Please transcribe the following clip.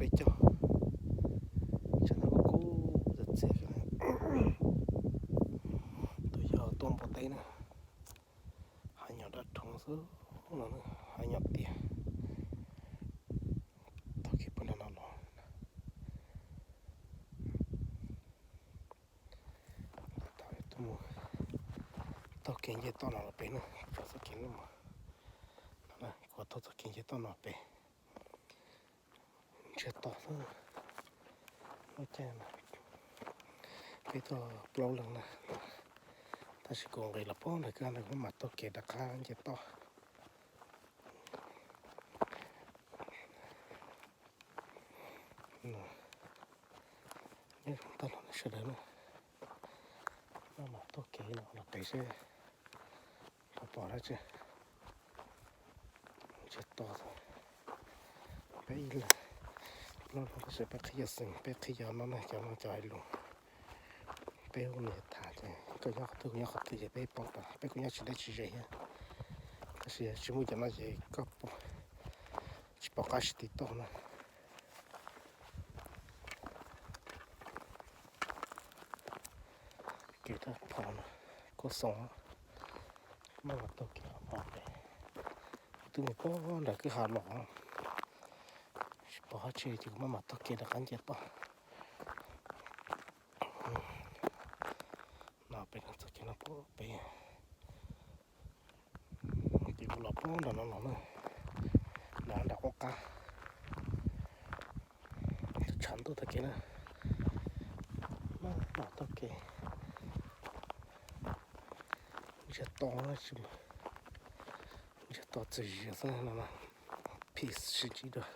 peb caug. Tsam no kuj kub txias txias li. Tus yog tuaj npua teb na, hav nyom daj rhoov xwb no, hav nyom tiag. Taug kev puag nram no los, taug kev nce toj no los pem na, txoj kev no, kuv taug txoj kev nce toj no pem. Ntsiag to xwb. Lub caij no peb tuaj plaub leeg na, tab sis kuv nqis los pem ntawm koj ntawd kuv mam taug kev rov qab nce toj. Nyob zoo tag nrho sawv daws na, maj mam taug kev no los pem seb puas pom dab tsi. Ntsiag to, peb ib leeg plaub leeg tab sis peb qhib yog xeem, peb qhib yog no na, cov no cov hais lus. Peb hu nws tham ces koj nyob qhov twg kuv nyob qhov twg ces peb paub tas, peb kuj nyob tsis deb tsis ze thiab. Tab sis tsis muaj cov no ces koj tsis pom qab sib tiv toj na. Kev rau phom no kuj xoo, maj mam taug kev los pem. Kuv twb mus pem nram kwj ha los, tsis pom dab tsi ces kuv maj mam taug kev rov qab nce toj. No pem no txoj kev no pem, ces kuv los pem nram no los na, nram nram qub qab, tshav ntuj taug kev na, maj mam taug kev. Ntsiag to, ntsiag to txias zias xwb no, peace sib ntsib dua.